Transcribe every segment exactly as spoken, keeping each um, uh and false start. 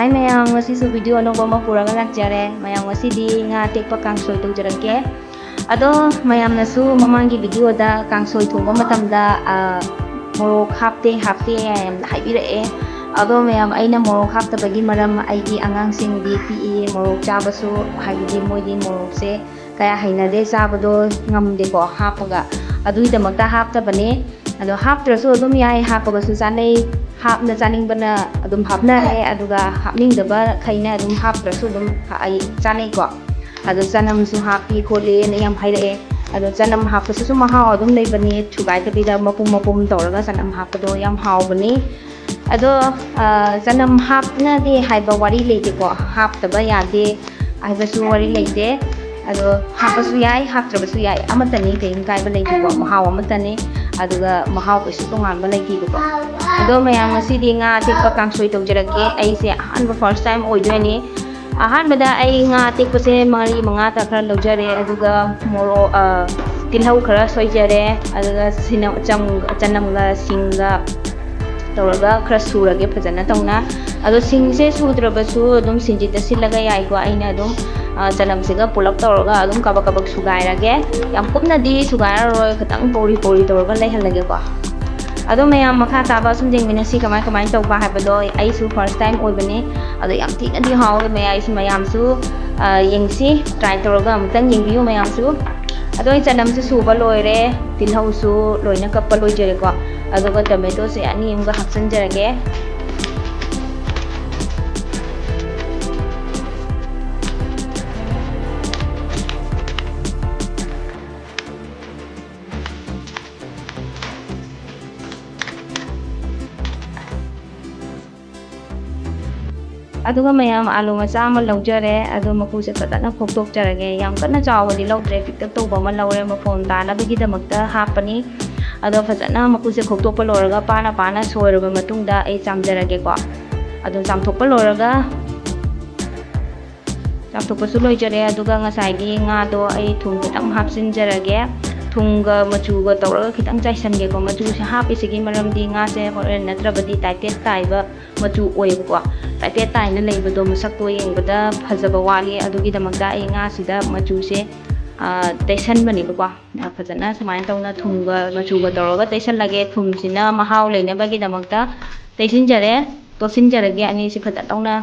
ꯍꯥꯏ ꯃꯌꯥꯝ, ꯉꯁꯤꯁꯨ ꯚꯤꯗꯤꯑꯣ ꯑꯅꯧꯕ ꯑꯃ ꯄꯨꯔꯒ ꯂꯥꯛꯆꯔꯦ꯫ ꯃꯌꯥꯝ, ꯉꯁꯤꯗꯤ ꯉꯥ ꯑꯇꯦꯛꯄ ꯀꯥꯡꯁꯣꯏ ꯇꯧꯖꯔꯛꯀꯦ꯫ ꯑꯗꯣ ꯃꯌꯥꯝꯅꯁꯨ ꯃꯃꯥꯡꯒꯤ ꯚꯤꯗꯤꯑꯣꯗ ꯀꯥꯡꯁꯣꯏ ꯊꯣꯡꯕ ꯃꯇꯝꯗ, ꯑ, ꯃꯣꯔꯣꯛ ꯍꯥꯞꯇꯦ, ꯍꯥꯞꯇꯦ ꯌꯥꯝꯅ ꯍꯥꯏꯕꯤꯔꯛꯑꯦ꯫ ꯑꯗꯣ ꯃꯌꯥꯝ, ꯑꯩꯅ ꯃꯣꯔꯣꯛ ꯍꯥꯞꯇꯕꯒꯤ ꯃꯔꯝ, ꯑꯩꯒꯤ ꯑꯉꯥꯡꯁꯤꯡꯗꯤ ꯄꯤꯛꯏ, ꯃꯣꯔꯣꯛ ꯆꯥꯕꯁꯨ, ꯍꯥꯏꯕꯗꯤ ꯃꯣꯏꯗꯤ ꯃꯣꯔꯣꯛꯁꯦ ꯀꯌꯥ ꯍꯩꯅꯗꯦ, ꯆꯥꯕꯗꯣ ꯉꯝꯗꯦꯀꯣ ꯍꯥꯞꯄꯒ꯫ ꯑꯗꯨꯒꯤꯗꯃꯛꯇ ꯍꯥꯞꯇꯕꯅꯦ꯫ ꯑꯗꯣ ꯍꯥꯞꯇ꯭ꯔꯁꯨ ꯑꯗꯨꯝ ꯌꯥꯏ, ꯍꯥꯞꯄꯒꯁꯨ ꯆꯥꯅꯩ꯫ ꯍꯥꯞꯅ ꯆꯥꯅꯤꯡꯕꯅ ꯑꯗꯨꯝ ꯍꯥꯞꯅꯔꯦ, ꯑꯗꯨꯒ ꯍꯥꯞꯅꯤꯡꯗꯕꯈꯩꯅ ꯑꯗꯨꯝ ꯍꯥꯞꯇ꯭ꯔꯁꯨ ꯑꯗꯨꯝ ꯑꯩ ꯆꯥꯅꯩꯀꯣ꯫ ꯑꯗꯣ ꯆꯅꯝꯁꯨ ꯍꯥꯞꯄꯤ ꯈꯣꯠꯂꯤꯅ ꯌꯥꯝ ꯍꯥꯏꯔꯛꯑꯦ꯫ ꯑꯗꯣ ꯆꯅꯝ ꯍꯥꯞꯄꯁꯤꯁꯨ ꯃꯍꯥꯎ ꯑꯗꯨꯝ ꯂꯩꯕꯅꯦ, ꯊꯨꯒꯥꯏꯗꯕꯤꯗ ꯃꯄꯨꯝ ꯃꯄꯨꯝ ꯇꯧꯔꯒ ꯆꯅꯝ ꯍꯥꯞꯄꯗꯣ ꯌꯥꯝ ꯍꯥꯎꯕꯅꯤ꯫ ꯑꯗꯣ, ꯑ, ꯆꯅꯝ ꯍꯥꯞꯅꯗꯦ ꯍꯥꯏꯕ ꯋꯥꯔꯤ ꯂꯩꯇꯦꯀꯣ, ꯍꯥꯞꯇꯕ ꯌꯥꯗꯦ ꯍꯥꯏꯕꯁꯨ ꯋꯥꯔꯤ ꯂꯩꯇꯦ꯫ ꯑꯗꯣ ꯍꯥꯞꯄꯁꯨ ꯌꯥꯏ, ꯍꯥꯞꯇ꯭ꯔꯕꯁꯨ ꯌꯥꯏ, ꯑꯃꯠꯇꯅꯤ, ꯀꯔꯤꯝ ꯀꯥꯏꯕ ꯂꯩꯇꯦꯀꯣ, ꯃꯍꯥꯎ ꯑꯃꯠꯇꯅꯤ꯫ ꯑꯗꯨꯒ ꯃꯍꯥꯎ ꯀꯩꯁꯨ ꯇꯣꯉꯥꯟꯕ ꯂꯩꯇꯦꯕꯀꯣ꯫ ꯑꯗꯣ ꯃꯌꯥꯝ, ꯉꯁꯤꯗꯤ ꯉꯥ ꯑꯇꯦꯛꯄ ꯀꯥꯡꯁꯣꯏ ꯇꯧꯖꯔꯛꯀꯦ꯫ ꯑꯩꯁꯦ ꯑꯍꯥꯟꯕ, ꯐꯥꯔꯁ ꯇꯥꯏꯝ ꯑꯣꯏꯗꯣꯏꯅꯤ꯫ ꯑꯍꯥꯟꯕꯗ ꯑꯩ ꯉꯥ ꯑꯇꯦꯛꯄꯁꯦ ꯃꯔꯤ ꯃꯉꯥ ꯈꯔ ꯂꯧꯖꯔꯦ, ꯑꯗꯨꯒ ꯃꯣꯔꯣꯛ, ꯑ, ꯇꯤꯜꯍꯧ ꯈꯔ ꯁꯣꯏꯖꯔꯦ, ꯑꯗꯨꯒ ꯁꯤꯅ-, ꯆꯝ-, ꯆꯅꯝꯒ ꯁꯤꯡꯒ ꯇꯧꯔꯒ ꯈꯔ ꯁꯨꯔꯒꯦ ꯐꯖꯅ ꯇꯧꯅ꯫ ꯑꯗꯣ ꯁꯤꯡꯁꯦ ꯁꯨꯗ꯭ꯔꯕꯁꯨ ꯑꯗꯨꯝ ꯁꯤꯡꯁꯤ ꯇꯩꯁꯤꯜꯂꯒ ꯌꯥꯏꯀꯣ꯫ ꯑꯩꯅ ꯑꯗꯨꯝ, ꯑ, ꯆꯅꯝꯁꯤꯒ ꯄꯨꯂꯞ ꯇꯧꯔꯒ ꯑꯗꯨꯝ ꯀꯕꯛ ꯀꯕꯛ ꯁꯨꯒꯥꯏꯔꯒꯦ꯫ ꯌꯥꯝ ꯀꯨꯞꯅꯗꯤ ꯁꯨꯒꯥꯏꯔꯔꯣꯏ, ꯈꯤꯇꯪ ꯄꯧꯔꯤ ꯄꯧꯔꯤ ꯇꯧꯔꯒ ꯂꯩꯍꯜꯂꯒꯦꯀꯣ꯫ ꯑꯗꯣ ꯃꯌꯥꯝ, ꯃꯈꯥ ꯇꯥꯕ ꯁꯨꯝ ꯌꯦꯡꯃꯤꯟꯅꯁꯤ ꯀꯃꯥꯏ ꯀꯃꯥꯏꯅ ꯇꯧꯕ ꯍꯥꯏꯕꯗꯣ꯫ ꯑꯩꯁꯨ ꯐꯥꯔꯁ ꯇꯥꯏꯝ ꯑꯣꯏꯕꯅꯤ꯫ ꯑꯗꯣ ꯌꯥꯝ ꯊꯤꯅꯗꯤ ꯍꯥꯎꯋꯦ꯫ ꯃꯌꯥꯏꯁꯨ ꯃꯌꯥꯝꯁꯨ, ꯑ, ꯌꯦꯡꯁꯤ, ꯇ꯭ꯔꯥꯏ ꯇꯧꯔꯒ ꯑꯃꯨꯛꯇꯪ ꯌꯦꯡꯕꯤꯌꯨ ꯃꯌꯥꯝꯁꯨ꯫ ꯑꯗꯣ ꯑꯩ ꯆꯅꯝꯁꯨ ꯁꯨꯕ ꯂꯣꯏꯔꯦ, ꯇꯤꯜꯍꯧꯁꯨ ꯂꯣꯏꯅ ꯀꯛꯄ ꯂꯣꯏꯖꯔꯦꯀꯣ꯫ ꯑꯗꯨꯒ ꯇꯣꯃꯦꯇꯣꯁꯦ ꯑꯅꯤ ꯑꯃꯒ ꯍꯥꯞꯆꯤꯟꯖꯔꯒꯦ꯫ ꯑꯗꯨꯒ ꯃꯌꯥꯝ, ꯑꯥꯂꯨ ꯃꯆꯥ ꯑꯃ ꯂꯧꯖꯔꯦ꯫ ꯑꯗꯣ ꯃꯀꯨꯁꯦ ꯐꯖꯅ ꯈꯣꯛꯇꯣꯛꯆꯔꯒꯦ꯫ ꯌꯥꯝ ꯀꯟꯅ ꯆꯥꯎꯕꯗꯤ ꯂꯧꯗ꯭ꯔꯦ, ꯄꯤꯛꯇꯛ ꯇꯧꯕ ꯑꯃ ꯂꯧꯔꯦ, ꯃꯐꯣꯟ ꯇꯥꯅꯕꯒꯤꯗꯃꯛꯇ ꯍꯥꯞꯄꯅꯤ꯫ ꯑꯗꯣ ꯐꯖꯅ ꯃꯀꯨꯁꯦ ꯈꯣꯛꯇꯣꯛꯄ ꯂꯣꯏꯔꯒ ꯄꯥꯅ ꯄꯥꯅ ꯁꯣꯏꯔꯕ ꯃꯇꯨꯡꯗ ꯑꯩ ꯆꯥꯝꯖꯔꯒꯦꯀꯣ꯫ ꯑꯗꯣ ꯆꯥꯝꯊꯣꯛꯄ ꯂꯣꯏꯔꯒ, ꯆꯥꯝꯊꯣꯛꯄꯁꯨ ꯂꯣꯏꯖꯔꯦ꯫ ꯑꯗꯨꯒ ꯉꯁꯥꯏꯒꯤ ꯉꯥꯗꯣ ꯑꯩ ꯊꯨꯝ ꯈꯤꯇꯪ ꯍꯥꯞꯆꯤꯟꯖꯔꯒꯦ꯫ ꯊꯨꯝꯒ ꯃꯆꯨꯒ ꯇꯧꯔꯒ ꯈꯤꯇꯪ ꯆꯥꯏꯁꯟꯒꯦꯀꯣ꯫ ꯃꯆꯨꯁꯦ ꯍꯥꯞꯄꯤꯁꯤꯒꯤ ꯃꯔꯝꯗꯤ ꯉꯥꯁꯦ ꯍꯣꯔꯦꯟ ꯅꯠꯇ꯭ꯔꯕꯗꯤ ꯇꯥꯏꯐꯦꯠ ꯇꯥꯏꯕ ꯃꯆꯨ ꯑꯣꯏꯌꯦꯕꯀꯣ꯫ ꯇꯥꯏꯄꯦꯠ ꯇꯥꯏꯅ ꯂꯩꯕꯗꯣ, ꯃꯁꯛꯇꯣ ꯌꯦꯡꯕꯗ ꯐꯖꯕ ꯋꯥꯠꯂꯤ꯫ ꯑꯗꯨꯒꯤꯗꯃꯛꯇ ꯑꯩ ꯉꯥꯁꯤꯗ ꯃꯆꯨꯁꯦ, ꯑ, ꯇꯩꯁꯟꯕꯅꯦꯕꯀꯣ꯫ ꯑ, ꯐꯖꯅ ꯁꯨꯃꯥꯏꯅ ꯇꯧꯅ ꯊꯨꯝꯒ ꯃꯆꯨꯒ ꯇꯧꯔꯒ ꯇꯩꯁꯜꯂꯒꯦ꯫ ꯊꯨꯝꯁꯤꯅ ꯃꯍꯥꯎ ꯂꯩꯅꯕꯒꯤꯗꯃꯛꯇ ꯇꯩꯁꯤꯟꯖꯔꯦ, ꯇꯣꯠꯁꯤꯟꯖꯔꯒꯦ ꯑꯅꯤꯁꯤ ꯐꯖꯅ ꯇꯧꯅ꯫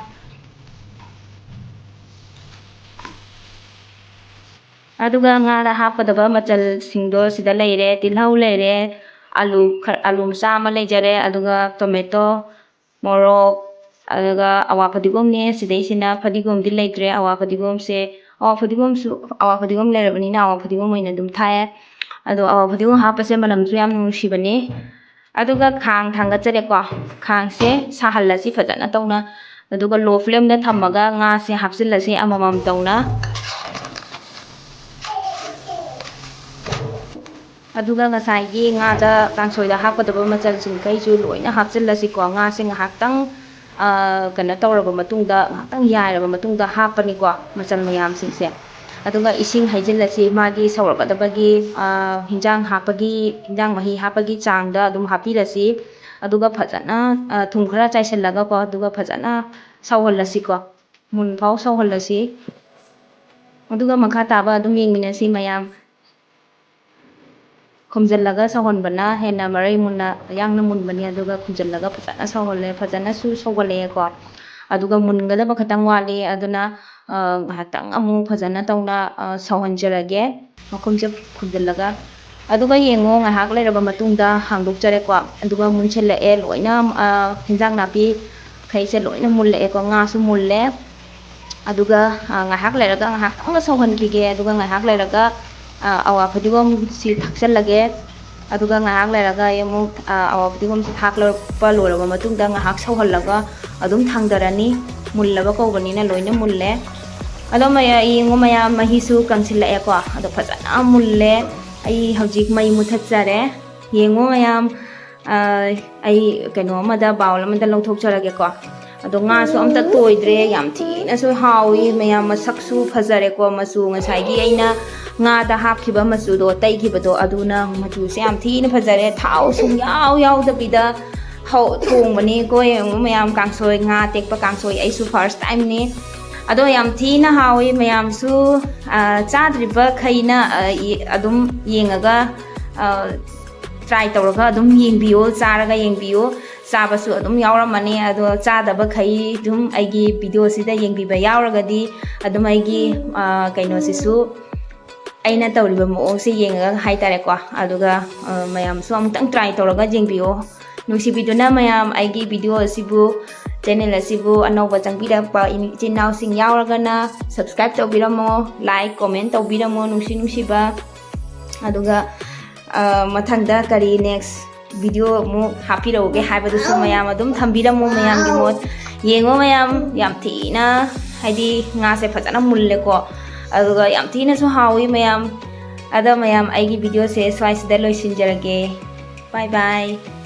ꯑꯗꯨꯒ ꯉꯥꯗ ꯍꯥꯞꯀꯗꯕ ꯃꯆꯜꯁꯤꯡꯗꯣ ꯁꯤꯗ ꯂꯩꯔꯦ꯫ ꯇꯤꯜꯍꯧ ꯂꯩꯔꯦ, ꯑꯂꯨ ꯈꯔ, ꯑꯂꯨ ꯃꯆꯥ ꯑꯃ ꯂꯩꯖꯔꯦ, ꯑꯗꯨꯒ ꯇꯣꯃꯦꯇꯣ, ꯃꯣꯔꯣꯛ, ꯑꯗꯨꯒ ꯑꯋꯥ ꯐꯗꯤꯒꯣꯝꯅꯦ꯫ ꯁꯤꯗꯩꯁꯤꯅ ꯐꯗꯤꯒꯣꯝꯗꯤ ꯂꯩꯇ꯭ꯔꯦ꯫ ꯑꯋꯥ ꯐꯗꯤꯒꯣꯝꯁꯦ, ꯑꯋꯥ ꯐꯗꯤꯒꯣꯝꯁꯨ, ꯑꯋꯥ ꯐꯗꯤꯒꯣꯝ ꯂꯩꯔꯕꯅꯤꯅ ꯑꯋꯥ ꯐꯗꯤꯒꯣꯝ ꯑꯣꯏꯅ ꯑꯗꯨꯝ ꯊꯥꯛꯑꯦ꯫ ꯑꯗꯣ ꯑꯋꯥ ꯐꯗꯤꯒꯣꯝ ꯍꯥꯞꯄꯁꯦ ꯃꯅꯝꯁꯨ ꯌꯥꯝ ꯅꯨꯡꯁꯤꯕꯅꯤ꯫ ꯑꯗꯨꯒ ꯈꯥꯡ ꯊꯥꯡꯒꯠꯆꯔꯦꯀꯣ꯫ ꯈꯥꯡꯁꯦ ꯁꯥꯍꯜꯂꯁꯤ ꯐꯖꯅ ꯇꯧꯅ꯫ ꯑꯗꯨꯒ low flameꯗ ꯊꯝꯃꯒ ꯉꯥꯁꯦ ꯍꯥꯞꯆꯤꯜꯂꯁꯤ ꯑꯃꯃꯝ ꯇꯧꯅ꯫ ꯑꯗꯨꯒ ꯉꯁꯥꯏꯒꯤ ꯉꯥꯗ ꯀꯥꯡꯁꯣꯏꯗ ꯍꯥꯞꯀꯗꯕ ꯃꯆꯜꯁꯤꯡꯈꯩꯁꯨ ꯂꯣꯏꯅ ꯍꯥꯞꯆꯤꯜꯂꯁꯤꯀꯣ꯫ ꯉꯥꯁꯦ ꯉꯥꯏꯍꯥꯛꯇꯪ, ꯑ, ꯀꯩꯅꯣ ꯇꯧꯔꯕ ꯃꯇꯨꯡꯗ, ꯉꯥꯏꯍꯥꯛꯇꯪ ꯌꯥꯏꯔꯕ ꯃꯇꯨꯡꯗ ꯍꯥꯞꯄꯅꯤꯀꯣ ꯃꯆꯜ ꯃꯌꯥꯝꯁꯤꯡꯁꯦ꯫ ꯑꯗꯨꯒ ꯏꯁꯤꯡ ꯍꯩꯖꯤꯜꯂꯁꯤ ꯃꯥꯒꯤ ꯁꯧꯔꯛꯀꯗꯕꯒꯤ, ꯑ, ꯍꯤꯟꯖꯥꯡ ꯍꯥꯞꯄꯒꯤ, ꯍꯤꯟꯖꯥꯡ ꯃꯍꯤ ꯍꯥꯞꯄꯒꯤ ꯆꯥꯡꯗ ꯑꯗꯨꯝ ꯍꯥꯞꯄꯤꯔꯁꯤ꯫ ꯑꯗꯨꯒ ꯐꯖꯅ, ꯑ, ꯊꯨꯝ ꯈꯔ ꯆꯥꯏꯁꯤꯜꯂꯒꯀꯣ, ꯑꯗꯨꯒ ꯐꯖꯅ ꯁꯧꯍꯜꯂꯁꯤꯀꯣ꯫ ꯃꯨꯟꯐꯥꯎ ꯁꯧꯍꯜꯂꯁꯤ꯫ ꯑꯗꯨꯒ ꯃꯈꯥ ꯇꯥꯕ ꯑꯗꯨꯝ ꯌꯦꯡꯃꯤꯟꯅꯁꯤ ꯃꯌꯥꯝ꯫ ꯈꯨꯝꯖꯤꯜꯂꯒ ꯁꯧꯍꯟꯕꯅ ꯍꯦꯟꯅ ꯃꯔꯩ ꯃꯨꯟꯅ ꯌꯥꯡꯅ ꯃꯨꯟꯕꯅꯤ꯫ ꯑꯗꯨꯒ ꯈꯨꯝꯖꯤꯜꯂꯒ ꯐꯖꯅ ꯁꯧꯍꯜꯂꯦ, ꯐꯖꯅꯁꯨ ꯁꯧꯒꯠꯂꯛꯑꯦꯀꯣ꯫ ꯑꯗꯨꯒ ꯃꯨꯟꯒꯗꯕ ꯈꯇꯪ ꯋꯥꯠꯂꯤ꯫ ꯑꯗꯨꯅ, ꯑ, ꯉꯥꯏꯍꯥꯛꯇꯪ ꯑꯃꯨꯛ ꯐꯖꯅ ꯇꯧꯅ, ꯑ, ꯁꯧꯍꯟꯖꯔꯒꯦ ꯃꯈꯨꯝꯁꯦ ꯈꯨꯝꯖꯤꯜꯂꯒ꯫ ꯑꯗꯨꯒ ꯌꯦꯡꯉꯣ, ꯉꯥꯏꯍꯥꯛ ꯂꯩꯔꯕ ꯃꯇꯨꯡꯗ ꯍꯥꯡꯗꯣꯛꯆꯔꯦꯀꯣ꯫ ꯑꯗꯨꯒ ꯃꯨꯟꯁꯤꯜꯂꯛꯑꯦ ꯂꯣꯏꯅ, ꯑ, ꯍꯤꯟꯖꯥꯡ ꯅꯥꯄꯤ ꯈꯩꯁꯦ ꯂꯣꯏꯅ ꯃꯨꯜꯂꯛꯑꯦꯀꯣ꯫ ꯉꯥꯁꯨ ꯃꯨꯜꯂꯦ꯫ ꯑꯗꯨꯒ, ꯑ, ꯉꯥꯏꯍꯥꯛ ꯂꯩꯔꯒ ꯉꯥꯏꯍꯥꯛꯇꯪꯒ ꯁꯧꯍꯟꯈꯤꯒꯦ꯫ ꯑꯗꯨꯒ ꯉꯥꯏꯍꯥꯛ ꯂꯩꯔꯒ, ꯑ, ꯑꯋꯥ ꯐꯗꯤꯒꯣꯝꯁꯤ ꯊꯥꯛꯆꯜꯂꯒꯦ꯫ ꯑꯗꯨꯒ ꯉꯥꯏꯍꯥꯛ ꯂꯩꯔꯒ ꯑꯩ ꯑꯃꯨꯛ, ꯑ, ꯑꯋꯥ ꯐꯗꯤꯒꯣꯝꯁꯤ ꯊꯥꯛꯂꯛꯄ ꯂꯣꯏꯔꯕ ꯃꯇꯨꯡꯗ ꯉꯥꯏꯍꯥꯛ ꯁꯧꯍꯜꯂꯒ ꯑꯗꯨꯝ ꯊꯥꯡꯗꯔꯅꯤ꯫ ꯃꯨꯜꯂꯕ ꯀꯧꯕꯅꯤꯅ ꯂꯣꯏꯅ ꯃꯨꯜꯂꯦ꯫ ꯑꯗꯣ ꯃꯌꯥ-, ꯌꯦꯡꯉꯣ ꯃꯌꯥꯝ, ꯃꯍꯤꯁꯨ ꯀꯪꯁꯤꯜꯂꯛꯑꯦꯀꯣ꯫ ꯑꯗꯣ ꯐꯖꯅ ꯃꯨꯜꯂꯦ꯫ ꯑꯩ ꯍꯧꯖꯤꯛ ꯃꯩ ꯃꯨꯊꯠꯆꯔꯦ꯫ ꯌꯦꯡꯉꯣ ꯃꯌꯥꯝ, ꯑ, ꯑꯩ ꯀꯩꯅꯣ ꯑꯃꯗ, bowl ꯑꯃꯗ ꯂꯧꯊꯣꯛꯆꯔꯒꯦꯀꯣ꯫ ꯑꯗꯣ ꯉꯥꯁꯨ ꯑꯝꯇ ꯇꯣꯏꯗ꯭ꯔꯦ, ꯌꯥꯝ ꯊꯤꯅꯁꯨ ꯍꯥꯎꯏ ꯃꯌꯥꯝ, ꯃꯁꯛꯁꯨ ꯐꯖꯔꯦꯀꯣ꯫ ꯃꯆꯨ ꯉꯁꯥꯏꯒꯤ ꯑꯩꯅ ꯉꯥꯗ ꯍꯥꯞꯈꯤꯕ ꯃꯆꯨꯗꯣ, ꯇꯩꯈꯤꯕꯗꯣ, ꯑꯗꯨꯅ ꯃꯆꯨꯁꯦ ꯌꯥꯝ ꯊꯤꯅ ꯐꯖꯔꯦ꯫ ꯊꯥꯎ ꯁꯨꯡꯌꯥꯎ ꯌꯥꯎꯗꯕꯤꯗ ꯊꯣꯡꯕꯅꯤꯀꯣ꯫ ꯌꯦꯡꯉꯨ ꯃꯌꯥꯝ, ꯀꯥꯡꯁꯣꯏ, ꯉꯥ ꯑꯇꯦꯛꯄ ꯀꯥꯡꯁꯣꯏ, ꯑꯩꯁꯨ first timeꯅꯤ꯫ ꯑꯗꯣ ꯌꯥꯝ ꯊꯤꯅ ꯍꯥꯎꯋꯤ꯫ ꯃꯌꯥꯝꯁꯨ ꯆꯥꯗ꯭ꯔꯤꯕꯈꯩꯅ ꯑꯗꯨꯝ ꯌꯦꯡꯉꯒ try ꯇꯧꯔꯒ ꯑꯗꯨꯝ ꯌꯦꯡꯕꯤꯌꯨ, ꯆꯥꯔꯒ ꯌꯦꯡꯕꯤꯌꯨ꯫ ꯆꯥꯕꯁꯨ ꯑꯗꯨꯝ ꯌꯥꯎꯔꯝꯃꯅꯤ꯫ ꯑꯗꯣ ꯆꯥꯗꯕꯈꯩ ꯑꯗꯨꯝ ꯑꯩꯒꯤ videoꯁꯤꯗ ꯌꯦꯡꯕꯤꯕ ꯌꯥꯎꯔꯒꯗꯤ ꯑꯗꯨꯝ ꯑꯩꯒꯤ ꯀꯩꯅꯣꯁꯤꯁꯨ, ꯑꯩꯅ ꯇꯧꯔꯤꯕ ꯃꯑꯣꯡꯁꯦ ꯌꯦꯡꯉꯒ ꯍꯥꯏꯇꯥꯔꯦꯀꯣ꯫ ꯑꯗꯨꯒ ꯃꯌꯥꯝꯁꯨ ꯑꯃꯨꯛꯇꯪ try ꯇꯧꯔꯒ ꯌꯦꯡꯕꯤꯌꯣ꯫ ꯅꯨꯡꯁꯤꯕꯤꯗꯨꯅ ꯃꯌꯥꯝ ꯑꯩꯒꯤ video ꯑꯁꯤꯕꯨ, channel ꯑꯁꯤꯕꯨ ꯑꯅꯧꯕ ꯆꯪꯕꯤꯔꯛꯄ ꯏꯆꯤꯟ ꯏꯅꯥꯎꯁꯤꯡ ꯌꯥꯎꯔꯒꯅ subscribe ꯇꯧꯕꯤꯔꯝꯃꯣ, like, comment ꯇꯧꯕꯤꯔꯝꯃꯣ, ꯅꯨꯡꯁꯤ ꯅꯨꯡꯁꯤꯕ꯫ ꯑꯗꯨꯒ ꯃꯊꯪꯗ ꯀꯔꯤ next video ꯑꯃꯨꯛ ꯍꯥꯞꯄꯤꯔꯛꯎꯒꯦ ꯍꯥꯏꯕꯗꯨꯁꯨ ꯃꯌꯥꯝ ꯑꯗꯨꯝ ꯊꯝꯕꯤꯔꯝꯃꯣ꯫ ꯃꯌꯥꯝꯒꯤ ꯃꯣꯠ ꯌꯦꯡꯉꯣ꯫ ꯃꯌꯥꯝ, ꯌꯥꯝ ꯊꯤꯅ ꯍꯥꯏꯗꯤ ꯉꯥꯁꯦ ꯐꯖꯅ ꯃꯨꯜꯂꯦꯀꯣ꯫ ꯑꯗꯨꯒ ꯌꯥꯝ ꯊꯤꯅꯁꯨ ꯍꯥꯎꯋꯤ ꯃꯌꯥꯝ꯫ ꯑꯗꯣ ꯃꯌꯥꯝ, ꯑꯩꯒꯤ videoꯁꯦ ꯁ꯭ꯋꯥꯏꯁꯤꯗ ꯂꯣꯏꯁꯤꯟꯖꯔꯒꯦ꯫ Bye bye꯫